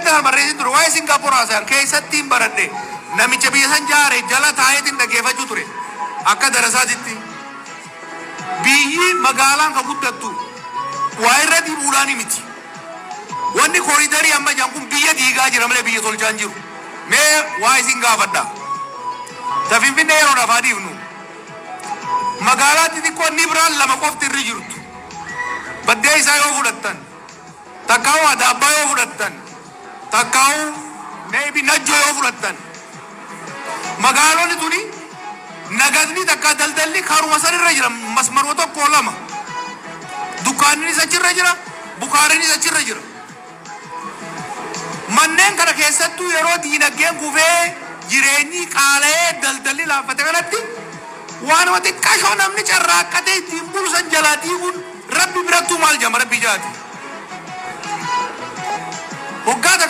Dheengadda kan barreessin ture waa'ee Singaappoor haasa'an keessatti hin baradhe. Namicha biyya san jaare jala taa'eetiin dhaggeeffachuu ture. Akka darasaatitti. Biyyi magaalaan kan guddattu waa irra dibuudhaan miti. Wanni kooriidarii amma jiran kun biyya diigaa jira malee biyya tolchaa hin jiru. Mee waa isin gaafadha. Ta Finfinnee yeroodhaaf haa dhiifnu. Magaalaa xixiqqoo inni biraan lama qofti irri jirtu. Baddee isaa yoo fudhattan, takkaa'u Adaabbaa yoo fudhattan, takkaa'u maybe Najjoo yoo fudhattan. Magaalonni tuni nagadni takka daldalli karuma san irra jira, masmaruma tokko lama. Dukkaannis achirra jira, bukaarinis achirra jira. Manneen kana keessattuu yeroo diinagdeen kufee, jireenyi qaala'ee, daldalli laaffate kanatti waanuma xiqqashoo namni carraaqqatee ittiin bulu san jalaa diiguun Rabbi birattuu maal jedhama, Rabbi jaati. Waggaa takka